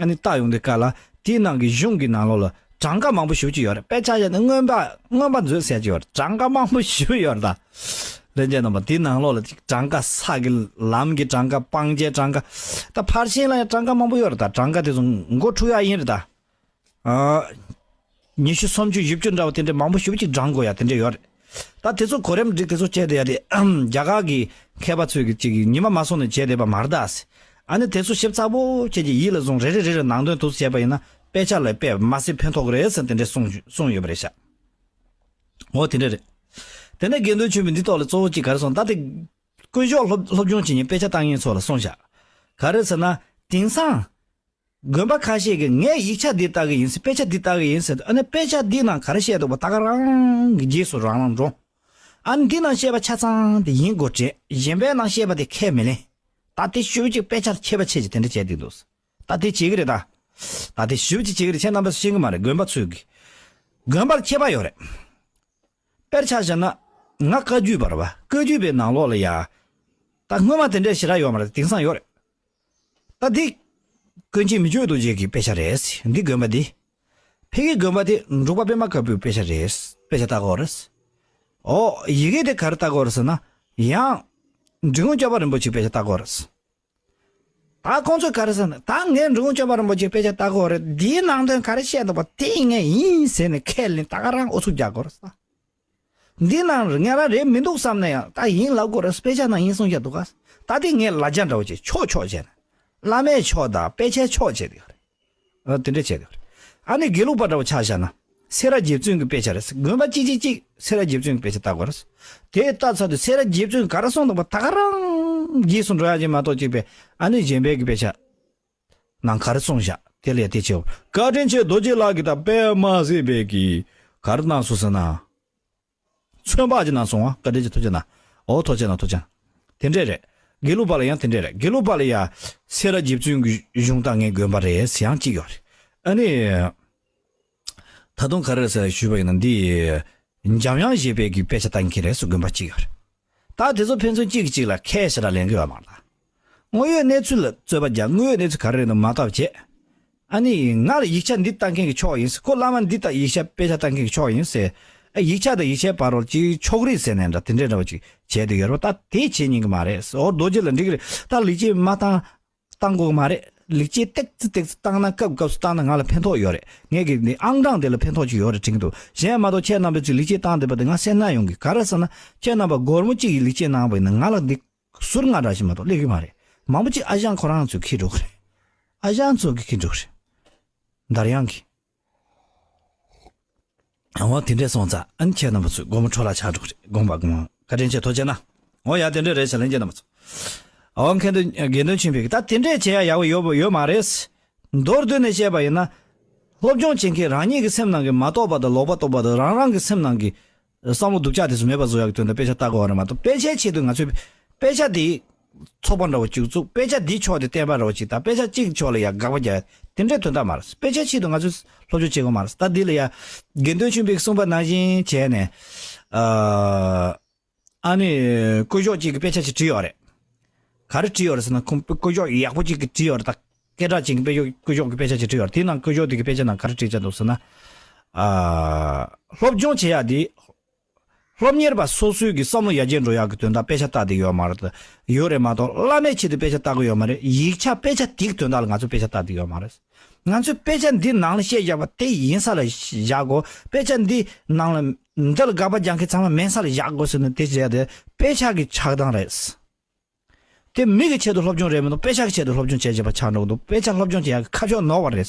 ཨ་ནི་ལྟ་ཡོང་དུས་སྐབས་ལ་དེའི་ནང་གི་གཞུང་གི་ནང་ལོགས་ལ་གྲངས་ཀ་མང་པོ་ཞེ་པོ་ཅིག་ཡོད་རེད། དཔེ་ཆ་ཡ་ནི་མངོན་པ་མངོན་པ་མཛོད་ཟེར་གྱི་ཡོད་རེད། གྲངས་ཀ་མང་པོ་ཞེ་པོ་ཡོད་རེད་ད། ལྷན་རྒྱས་རྣམ་པ་དེའི་ནང་ལོགས་ལ་གྲངས་ཀ་ས་གི་ལམ་གྱི་གྲངས་ཀ་སྤང་བྱའི་གྲངས་ཀ་ད་ཕར་ཕྱིན་ལ་ཡང་གྲངས་ཀ་མང་པོ་ཡོད་རེད་ད། གྲངས་ཀ་དེ་ཚོ་མགོ་འཁྲུག་ཡ་ཡིན་རེད་ད། ཨ། ཉི་ཤུ་སུམ་ཅུ་བཞི་བཅུ་འདྲ་བ་དེ་འདྲ་མང་པོ་ཞེ་པོ་ཅིག་བགྲང་དགོས་ཡ་དེ་འདྲ་ཡོད་རེད། ད་དེ་ཚོ་གོ་རིམ་སྒྲིག་དེ་ཚོ་བྱས་བསྡད་ཡ་དེ་རྒྱ་གར་གྱི་མཁས་པ་ཚོས་ཀྱི་ཅིག་ཉི་མ་མ་སོང་ནས་བྱས་བསྡད་པ་མ་རེད་ད། ཨ་ནི་དེ་ཚོ་ཞིབ་ཚགས་པོ་བྱས་ཀྱི་ཡིད་ལ་བཟུང་རེ་རེ་རེ་རེ་ནང་དོན་དུ་བྱས་པ་ཡིན་ན་དཔེ་ཆ་ལ་དཔེ་མ་སྲིད་ཕན་ཐོགས་ཀྱི་རེད་ཟེར་དེ་འདྲ་གསུངས་གསུངས་ཡོད་པ་རེད་ཤག། འོ་དེ་འདྲ་རེད། དེ་ནས་དགེ་འདུན་ཆོས་འཕེལ་འདི་ཐོག་ལ་གཙོ་བོ་གཅིག་ག་རེ་གསུངས། ད་དེ་དཀོན་མཆོག་སློབ་སློབ་སྦྱོང་བྱེད་མཁན་དཔེ་ཆ་ལྟ་མཁན་ཚོ་ལ་གསུངས་ཤག། ག་རེ་ཟེར་ན། དེང་སང་དགོན་པ་ཁ་ཤས་ཀྱིས་ངས་ཡིག་ཆ་འདི་ལྟ་གི་ཡིན་ཟེར། དཔེ་ཆ་འདི་ལྟ་གི་ཡིན་ཟེར། ཨ་ནི་དཔེ་ཆ་འདིའི་ནང་ག་རེ་བཤད་འདུག་པ་ད་ག་རང་གི་རྗེས་སུ་རང་རང་འགྲོ། ཨ་ནི་འདི་ནང་བཤད་པ་ཆ་ཚང་དེ་ཡིན་དགོས་དྲན། གཞན་པའི་ནང་བཤད་པ་དེ་ཁས་མི་ལེན། ད་དེ་ཞུ་ཅིག་དཔེ་ཆར་ཁྱད་པར་ཆེ་ཅིག་དེ་འདྲ་བྱས་འདུག། ད་དེ་བྱེད་ཀྱི་རེད་ད། ད་དེ་ཞུ་ཅིག་བྱེད་ཀྱི་རེད། ཁྱེད་རྣམ་པས་ཤེས་ཀྱི་མ་རེད། དགོན་པ་ཚོས་ཀྱི། དགོན་པར་ཁྱད་པར་ཡོད་རེད། དཔེར་ཆ་བཞག་ན། ང་བཀའ་བརྒྱུད་པ་རེད་བ། བཀའ་བརྒྱུད་པའི་ནང་ལོགས་ལ་ཡ། ད་སྔོན་མ་དེ་འདྲའི་ཞེ་དྲག་ཡོད་མ་རེད། དེང་སང་ཡོད་རེད། ད་འདི། ཀུན་མཁྱེན་མི་བསྐྱོད་རྡོ་རྗེ་གི་དཔེ་ཆ་རེད། འདི་དགོན་པ་འདི། ཕ་གི་དགོན་པ་དེ་འབྲུག་པ་པད་མ་དཀར་པོའི་དཔེ་ཆ་རེད། དཔེ་ཆ་ལྟ་དགོས་རེད། ཨོ། ཡི་གེ་དེ་ག་རེ་ལྟ་དགོས་རེད་ཟེར་ན། ཡང་། འབྲི་གུང་སྐྱོབ་པ་རིན་པོ་ཆེའི་དཔེ་ཆ་ལྟ་དགོས་རེད། ད་ཁོང་ཚོས་ག་རེ་ཟེར་ན། ད་ངས་འབྲི་གུང་སྐྱོབ་པ་རིན་པོ་ཆེའི་དཔེ་ཆ་ལྟ་དགོས་རེད། འདིའི་ནང་དོན་ག་རེ་བཤད་འདུག་པ་དེ་ངས་ཡིན་ཟེར་ནས་ཁས་ལེན་ད་ག་རང་ཨུ་ཚུགས་རྒྱག་དགོས་རེད་ཟེར། འདི་ནང་ངས་རང་རེད་མི་འདུག་བསམ་ན་ཡང་ད་ཡིན་ལབ་དགོས་རེད། དཔེ་ཆ་ནང་ཡིན་གསུངས་བཞག་འདུག་ག། ད་དེ་ངས་ལ་རྒྱ་འདྲ་བོ་བྱས་ཕྱོགས་ཕྱོགས་བྱས་ནས། བླ་མའི་ཕྱོགས་དང་དཔེ་ཆའི་ཕྱོགས་བྱས་ཏེ་ཡོད་རེད། ཨ། དེ་འདྲ་བྱས་ཏེ་ཡོད་རེད། ཨ་ནི་དགེ་ལུགས་པ་འདྲ་བོ་ཆ་བཞག་ན། སེ་ར་རྗེ་བཙུན་གྱི་དཔེ་ཆ་རེད། དགོན་པ་གཅིག་གཅིག་གཅིག་སེ་ར་རྗེ་བཙུན་གྱི་དཔེ་ཆ་ལྟ་དགོས་རེད། དེ་ལྟ་ཚར་དུས་སེ་ར་རྗེ་བཙུན་ག་རེ་གསུངས་འདུག་པ་ད་ག་རང་རྗེས་སུ་འགྲོ་ཡ་ཅིག་མ་གཏོགས་གཅིག་པས། ཨ་ནི་གཞན་པའི་གི་དཔེ་ཆ་ནང་ག་རེ་གསུངས་བཞག། དེ་ལས་དེ་ཆེའོ། བཀའ་དྲིན་ཆེ་རྡོ་རྗེ་ལགས་ཀྱིས་ད་དཔེ་མ་སྲིད་པའི་གི་ག་རེ་གནང་སོང་ཟེར་ན། ཚོན་པ་ཅིག་གནང་སོང་བ། བཀའ་དྲིན་ཆེ། ཐུགས་རྗེ་གནང་། ཨོ། ཐུགས་རྗེ་གནང་། ཐུགས་རྗེ་གནང་། དེ་འདྲས་རེད། དགེ་ལུགས་པ་ལ་ཡང་དེ་འདྲས་རེད། དགེ་ལུགས་པ་ལ་ཡ། སེ་ར་རྗེ་བཙུན་གྱི་གཞུང་ལྟ་མཁན་དགོན་པ་རེད་ཟེར་ཡང་གཅིག་ཡོད་རེད། ཨ་ནི། ད་དུང་ག་རེ་རེད་ཟེར་ཞུས་པ་ཡིན་ན་འདི། འཇམ་དབྱངས་བཞད་པའི་གི་དཔེ་ཆ་ལྟ་མཁན་རེད་ཟེར་དགོན་པ་གཅིག་ཡོད་རེད། ད་དེ་ཚོ་ཕན་ཚུན་གཅིག་གིས་གཅིག་ལ་ཁས་ཞེ་དྲག་ལེན་གི་ཡོད་མ་རེད་ད། དངོས་ཡོད་གནས་ཚུལ་ལ་རྩོད་པ་རྒྱག། དངོས་ཡོད་གནས་ཚུལ་ག་རེ་རེད་ན་མ་བལྟས་བྱས། ཨ་ནི་ང་ལ་ཡིག་ཆ་འདི་ལྟ་མཁན་གྱི་ཕྱོགས་ཡིན་ཟེར། ཁོ་བླ་མ་འདི་ལྟ་ཡིག་ཆ་དཔེ་ཆ་ལྟ་མཁན་གྱི་ཕྱོགས་ཡིན་ཟེར། ཨ། ཡིག་ཆ་དང་ཡིག་ཆའི་བར་རོལ་གྱི་ཕྱོགས་རིས་ཟེར་ནས་འདྲ་དེ་འདྲས་འདྲ་བ་ཅིག་བྱས་ཏེ་ཡོད་རེད་པ། ད་དེ་བྱེད་ཉན་གི་མ་རེད། ཨོ། རྡོ་རྗེ་ལ་འགྲིག་གི་རེད། ད་ལེགས་སྐྱེས་མ་བཏང་། བཏང་དགོས་མ་རེད། ལེགས་སྐྱེས་ཏེག་ཙི་ཏེག་ཙི་བཏང་ན་སྐབས་སྐབས་སུ་བཏང་ན་ང་ལ་ཕན་ཐོགས་ཡོད་རེད། ངས་ཀྱི་འདི་ཨང་གྲངས་དེ་ལ་ཕན་ཐོགས་ཅིག་ཡོད་རེད་དྲན་གྱི་འདུག། གཞན་མ་གཏོགས་ཁྱེད་རྣམ་པས་ཚུར་ལེགས་སྐྱེས་བཏང་བསྡད་པ་དེ་ང་སེམས་ན་ཡོང་གི། ག་རེ་ཟེར་ན་ཁྱེད་རྣམ་པ་སྒོར་མོ་གཅིག་གི་ལེགས་སྐྱེས་གནང་བ་ཡིན་ན་ང་ལ་འདི་ཟུར་ལྔ་འདྲ་ཞིག་མ་གཏོགས་སླེབས་ཀྱི་མ་རེད། མང་པོ་ཅིག་ཨ་ཞང་ཁོ་རང་ཚོས་འཁྱེར་འགྲོ་གི་རེད། ཨ་ཞང་ཚོ་གིས་འཁྱེར་འགྲོ་གི་རེད། འདར་དབྱངས་ཀྱིས། འོ། དེ་འདྲས་སོང་ཙང་ཨ་ནི་ཁྱེད་རྣམ་པ་ཚོས་སྒོར་མོ་འཕྲོ་བརླག་ཆགས་འགྲོ་གི་རེད། དགོངས་པ་དགོངས། བཀའ་དྲིན་ཆེ། ཐུགས་རྗེ་གནང་། འོ་ཡ། དེ་འདྲས་རེད་ཟེར་ལན་རྒྱག་རྣམ་པ་ཚོ། འོ། མཁན་དགེ་འདུན་ཆོས་འཕེལ་གྱིས་ད་དེ་འདྲས་བྱེད་ཡ་ཡག་པོ་ཡོད་ཡོད་མ་རེད། མདོར་བསྡུས་ནས་བཤད་པ་ཡིན་ན། སློབ་སྦྱོང་བྱེད་མཁན་རང་ཉིད་ཀྱི་སེམས་ནང་གི་མ་རྟོགས་པ་དང་ལོག་པ་རྟོགས་པ་དང་རང་རང་གི་སེམས་ནང་གི་བསམ་བློ་སྡུག་ཅག་དེ་ཚོ་མེད་པ་བཟོ་ཡག་གི་དོན་དུ་དཔེ་ཆ་ལྟ་དགོས་པ་རེད་མ་གཏོགས། དཔེ་ཆའི་ཆེད་དུ་ང་ཚོས་དཔེ་ཆ་དེ་ ཚོགས་པ་འདྲ་བོ་གཅིག་བཙུགས། དཔེ་ཆ་འདིའི་ཕྱོགས་དེ་བསྟན་པ་འདྲ་བོ་གཅིག་དང་། དཔེ་ཆ་གཅིག་ཕྱོགས་ལ་ཡ་དགག་པ་རྒྱག་ཡ་དེ་འདྲའི་དོན་དག་མ་རེད། དཔེ་ཆ་ཆེད་དུ་ང་ཚོས་སློབ་སྦྱོང་བྱེད་དགོས་མ་རེད། ད་འདི་ལ་ཡ་དགེ་འདུན་ཆོས་འཕེལ་གྱིས་གསུངས་པ་ནང་བཞིན་བྱས་ནས། ཨ་ཨ་ནི་སྐུ་ཞབས་གཅིག་གིས་དཔེ་ཆ་ཞིག་བྲིས་ཡོད་རེད། ག་རེ་བྲིས་ཡོད་རེད་ཟེར་ན། ཁོང་སྐུ་ཞབས་ཡག་པོ་གཅིག་གིས་བྲིས་ཡོད་རེད། ད་སྐད་གྲགས་ཅན་གྱི་དཔེ་ཞོག་སྐུ་ཞབས་ཀྱི་དཔེ་ཆ་ཞིག་བྲིས་ཡོད་རེད། དེའི་ནང་སྐུ་ཞབས་དེ་གི་དཔེ་ཆ་ནང་ག་རེ་བྲིས་བྱས་འདུག་ཟེར་ན། ཨ་སློབ་སྦྱོང་བྱེད་ཡ་དེ། སློབ་གཉེར་པ་སོ་སོའི་གི་བསམ་བློ་ཡར་རྒྱས་འགྲོ་ཡག་གི་དོན་དག་དཔེ་ཆ་ལྟ་བསྡད་ཡོད་མ་རེད། ཡོད་རེད་མ་གཏོགས་བླ་མའི་ཆེད་དུ་དཔེ་ཆ་ལྟ་གི་ཡོད་མ་རེད། ཡིག་ཆ་དཔེ་ཆ་དེ་གི་དོན་དག་ལ་ང་ཚོས་དཔེ་ཆ་ལྟ་བསྡད་ཡོད་མ་རེད། ང་ཚོས་དཔེ་ཆ་འདི་ནང་ལ་བཤད་བཞག་པ་དེ་ཡིན་ས་ལ་བཞག་དགོས། དཔེ་ཆ་འདི་ནང་ལ་འདི་ལ་དགག་པ་རྒྱག་མཁན་ཚང་མ་མེད་ས་ལ་བཞག་དགོས་ཟེར་ནས་དེ་བྱས་ཏེ་དཔེ་ཆ་གི་ཆགས་སྡང་རེད། དེ་མི་གི་ཆེད་དུ་སློབ་སྦྱོང་རེད་མི་འདུག་དཔེ་ཆ་གི་ཆེད་དུ་སློབ་སྦྱོང་བྱས་བྱས་པ་ཆགས་འགྲོ་གི་འདུག་དཔེ་ཆ་སློབ་སྦྱོང་བྱེད་ཡག་གི་ཁ་ཕྱོགས་ནོར་བ་རེད།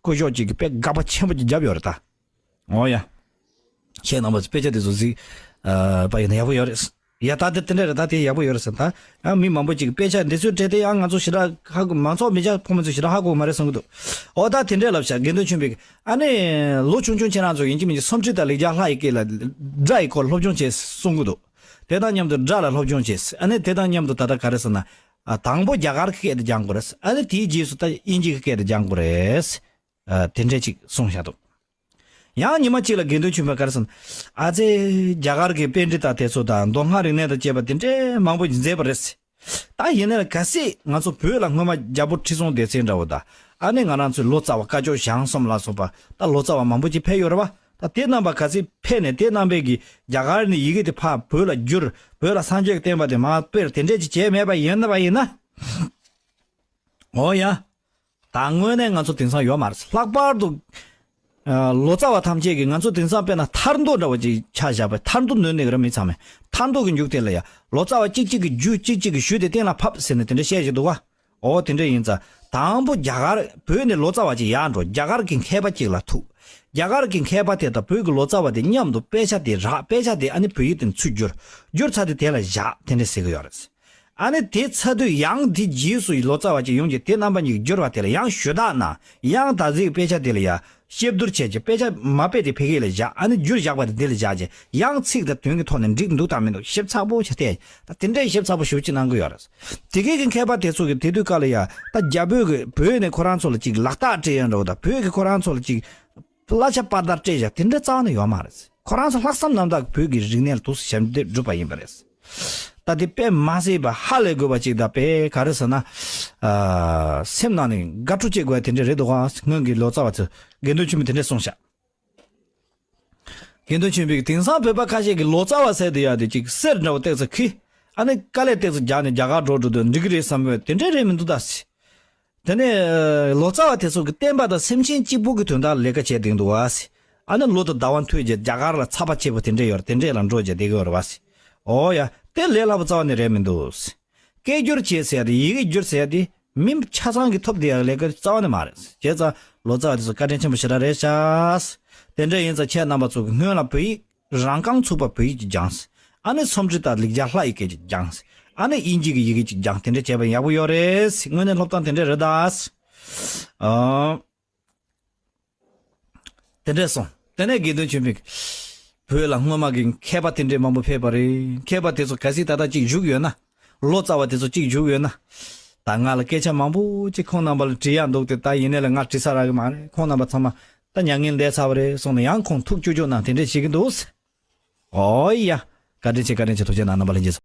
སྐུ་ཞབས་གཅིག་གིས་དཔེ་དགག་པ་ཆེན་པོ་ཅིག་བརྒྱབ་ཡོད་རེད་ད། འོ་ཡ། ཁྱེད་རྣམ་པ་ཚོ་དཔེ་ཆ་དེ་ཚོ་གཟིགས། ཨ་པ་ཡིན་ན་ཡག་པོ་ཡོད་རེད། ཡ་ད་དེ་དེ་འདྲ་རེད། ད་དེ་ཡག་པོ་ཡོད་རེད་ཟེར། ད་ཡང་མི་མང་པོ་ཅིག་དཔེ་ཆ་འདི་ཚོའི་གྲས་དེ་ཡང་ང་ཚོ་ཞེ་དྲག་ཧ་གོ། མང་ཚོགས་མི་སྐྱ་ཕོ་མོ་ཚོ་ཞེ་དྲག་ཧ་གོ་གི་མ་རེད་གསུང་གི་འདུག་འོ་ད་དེ་འདྲས་ལབ་ཤག་དགེ་འདུན་ཆོས་འཕེལ་གྱིས། ཨ་ནི་ལོ་ཆུང་ཆུང་ཁྱེད་རང་ཚོ་ཡིན་གཅིག་མིན་གཅིག་སུམ་ཁྲི་དང་ལེགས་སྦྱར་ལྷ་ཡི་སྐད་ལ་སྒྲ་ཡི་སྐོར་སློབ་སྦྱོང་བྱེད་གསུང་གི་འདུག་དེ་དང་མཉམ་དུ་སྒྲ་ལ་སློབ་སྦྱོང་བྱེད། ཨ་ནི་དེ་དང་མཉམ་དུ་ད་ལྟ་ག་རེ་ཟེར་ན། ཨ་དང་པོ་རྒྱ་གར་གྱི་སྐད་དུ་སྦྱང་དགོས་རེད། ཨ་ནི་དེའི་རྗེས་སུ་ད་དབྱིན་ཇི་གི་སྐད་དུ་སྦྱང་དགོས་རེད། ཨ་དེ་འདྲས་ཅིག་གསུངས་བཞག་འདུག་ཡང་ཉི་མ་གཅིག་ལ་དགེ་འདུན་ཆོས་འཕེལ་ག་རེ་ཟེར་ན། ཨ་ཙེ། རྒྱ་གར་གྱི་པཎྜི་ཏ་དེ་ཚོ་དང་མདོ་སྔགས་རིག་གནས་དང་བཅས་པ་དེ་འདྲའི་མང་པོ་ཞིག་མཛད་པ་རེད། ད་ཡིན་ནའི་གལ་སྲིད་ང་ཚོ་བོད་ལ་སྔོན་མ་རྒྱལ་པོ་ཁྲི་སྲོང་ལྡེ་བཙན་འདྲ་བོ་དང་། ཨ་ནི་ང་རང་ཚོའི་ལོ་ཙཱ་བ་སྐ་ཅོག་ཞང་གསུམ་ལ་སོགས་པ་ད་ལོ་ཙཱ་བ་མང་པོ་ཅིག་ཕེབས་ཡོད་རེད་བ། ད་དེ་རྣམ་པ་གལ་སྲིད་ཕེབས་ནས་དེ་རྣམ་པས་ཀྱིས་རྒྱ་གར་ནས་ཡི་གེ་དེ་ཕར་བོད་ལ་བསྒྱུར། བོད་ལ་སངས་རྒྱས་ཀྱི་བསྟན་པ་དེ་མར་སྤེལ། དེ་འདྲས་ཅིག་བྱས་མེད་པ་ཡིན་ན་བ་ཡིན་ན། འོ་ཡ། ད་དངོས་གནས་ང་ཚོ་དེང་སང་ཡོད་མ་རེད། ལྷག་པར་དུ་ཨ་ལོ་ཙཱ་བ་ཐམས་ཅད་ཀྱིས་ང་ཚོ་དེང་སང་དཔེར་ན་ཐར་འདོད་འདྲ་བོ་ཅིག་ཆ་བཞག་པས། ཐར་འདོད་འདོན་ནས་ར་མི་ཚང་མས་ཐར་འདོད་ཀྱི་མཇུག་དེ་ལ་ཡ་ལོ་ཙཱ་བ་གཅིག་གཅིག་གིས་བསྒྱུར། གཅིག་གཅིག་གིས་ཞུས་ཏེ་གཏན་ལ་ཕབ་ཟེར་ནས་དེ་འདྲ་བཤད་ཀྱི་འདུག་བ། འོ་དེ་འདྲ་ཡིན་ཙང་དང་པོ་རྒྱ་གར་བོད་ནས་ལོ་ཙཱ་བ་ཅིག་ཡར་འགྲོ། རྒྱ་གར་གྱི་མཁས་པ་ཅིག་ལ་ཐུག་རྒྱ་གར་གྱི་མཁས་པ་དེ་དང་བོད་ཀྱི་ལོ་ཙཱ་བ་དེ་མཉམ་དུ་དཔེ་ཆ་དེ་རག་དཔེ་ཆ་དེ་ཨ་ནི་བོད་ཡིག་དེ་ཚུར་བསྒྱུར། བསྒྱུར་ཚར་དུས་དེ་ལ་བཞག་དེ་འདྲ་ཟེར་གྱི་ཡོད་རེད། ཨ་ནི་དེ་ཚར་དུས་ཡང་དེ་རྗེས་སུ་ལོ་ཙཱ་བ་ཅིག་ཡོང་རྗེས་དེ་རྣམ་པ་གཉིས་ཀྱིས་བསྒྱུར་བ་དེ་ལ་ཡང་ཞུ་དག་གནང་། ཡང་ད་གཟོད་དཔེ་ཆ་དེ་ལ་ཡ་གཤེབ་བསྡུར་བྱས་རྗེས་དཔེ་ཆ་མ་སྤེལ་དེ་ཕ་གི་ལ་བཞག་ཨ་ནི་བསྒྱུར་བཞག་པ་དེ་འདི་ལ་བཞག་རྗེས་ཡང་ཚིག་དང་དོན་གྱི་ཐོག་ནས་འགྲིག་འདུག་དང་མི་འདུག་ཞིབ་ཚགས་པོ་བྱས་ཏེ། ད་དེ་འདྲའི་ཞིབ་ཚགས་པོ་ཞེ་པོ་ཅིག་གནང་གི་ཡོད་རེད། དེ་གའི་གི་མཁས་པ་དེ་ཚོ་གིས་དེ་དུས་སྐབས་ལ་ཡ་ད་རྒྱ་བོད་ཀྱི་བོད་ནས་ཁོ་རང་ཚོ་ལ་ཅིག་ལག་རྟགས་སྤྲད་ཡ་འདྲ་བོ་དང་། བོད་ཀྱིས་ཁོ་རང་ཚོ་ལ་ཅིག་གླ་ཆ་པར་དར་སྤྲད་བཞག་དེ་འདྲ་རྩ་བ་ནས་ཡོད་མ་རེད། ཁོ་རང་ཚོ་ལྷག་བསམ་རྣམ་དག་བོད་ཀྱི་རིག་གནས་ལ་ཐུགས་སུ་ཞབས་འདེགས་བསྒྲུབས་པ་ཡིན་པ་རེད། ད་དེ་དཔེ་མ་སྲིད་པ་ཧ་ལས་དགོས་པ་ཅིག་དང་། དཔེ་ག་རེ་ཟེར་ན། ཨ་སེམས་ནང་ནས་དགའ་སྤྲོ་སྐྱེ་དགོས་ཡ་དེ་འདྲ་རེད་འདུག་ག་སྔོན་གྱི་ལོ་ཙཱ་བ་ཚོས་དགེ་འདུན་ཆོས་འཕེལ་དེ་འདྲ་གསུངས་ཤག་དགེ་འདུན་ཆོས་འཕེལ་གྱིས་དེང་སང་བོད་པ་ཁ་ཤས་ཀྱིས་ལོ་ཙཱ་བ་ཟེར་དེ་ཡ་དེ་ཅིག་གསེར་འདྲ་བོ་ཏོག་ཙམ་འཁྱེར། ཨ་ནི་དཀའ་ལས་ཏོག་ཙམ་རྒྱག་ནས་རྒྱ་གར་འགྲོ་འགྲོ་དུས་འགྲིག་གི་རེད་བསམ་པའི་དེ་འདྲ་རེད་མི་འདུག་ད་ཟེར། དེ་ནས་ལོ་ཙཱ་བ་དེ་ཚོ་གི་བསྟན་པ་དང་སེམས་ཅན་གཅིག་པུ་གི་དོན་དག་ལ་ལས་ཀ་བྱས་བསྡད་འདུག་བ་ཟེར། ཨ་ནི་ལོ་དང་ཟླ་བ་མཐུད་རྗེས་རྒྱ་གར་ལ་ཚབ་པ་བྱེད་པ་དེ་འདྲས་ཡོད་རེད། དེ་འདྲས་ལ་འགྲོ་བྱས་བསྡད་ཀྱི་ཡོད་རེད་བ་ཟེར། འོ་ཡ། དེ་ལས་སླ་པོ་རྩ་བ་ནས་རེད་མི་འདུག་ཟེར། སྐད་སྒྱུར་བྱེད་ཟེར་ཡ་དེ། ཡི་གེ་སྒྱུར་ཟེར་ཡ་དེ་མི་ཆ་ཚང་གིས་ཐོབ་བསྡད་ཡ་ལས་ཀ་རྩ་བ་ནས་མ་རེད། བྱས་ཙང་ལོ་ཙཱ་བ་དེ་ཚོ་བཀའ་དྲིན་ཆེན་པོ་ཞེ་དྲག་རེད་ཤག་དེ་འདྲས་ཡིན་ཙང་ཁྱེད་རྣམ་པ་ཚོ་གིས་སྔོན་ལ་བོད་ཡིག་རང་རྐང་ཚུགས་པ་བོད་ཡིག་ཅིག་སྦྱངས། ཨ་ནི་སུམ་ཁྲི་དང་ལེགས་སྦྱར་ལྷ་ཡི་སྐད་ཅིག་སྦྱངས། ཨ་ནི་དབྱིན་ཇི་གི་ཡི་གེ་ཅིག་སྦྱངས། དེ་འདྲ་བྱས་པ་ཡག་པོ་ཡོད་རེད། དངོས་གནས་སློབ་སྟངས་དེ་འདྲ་རེད་ད། ཨ། དེ་འདྲ་སོང་། དེ་ནས་དགེ་འདུན་ཆོས་འཕེལ་གྱིས་བོད་ལ་སྔོན་མ་གི་མཁས་པ་དེ་འདྲས་མང་པོ་ཕེབས་པ་རེད། མཁས་པ་དེ་ཚོ་གལ་སྲིད་ད་ལྟ་ཅིག་བཞུགས་ཡོད་ན། ལོ་ཙཱ་བ་དེ་ཚོ་ཅིག་བཞུགས་ཡོད་ན། ད་ང་ལ་སྐད་ཆ་མང་པོ་ཅིག་ཁོང་རྣམ་པ་ལ་དྲི་ཡག་འདུག་སྟེ། ད་ཡིན་ནའི་ལ་ང་དྲི་ས་རག་གི་མ་རེད། ཁོང་རྣམ་པ་ཚང་མ་ད་མྱ་ངན་འདས་ཚར་བ་རེད་གསུངས་ནས་ཡང་ཁོང་ཐུགས་སྐྱོ་སྐྱོ་གནང་དེ་འདྲས་བྱེད་ཀྱི་འདུག། ཨོ་ཡ། བཀའ་དྲིན་ཆེ། བཀའ་དྲིན་ཆེ། ཐུགས་རྗེ་གནང་། རྣམ་པ་ལྷན་རྒྱས་ཚོ།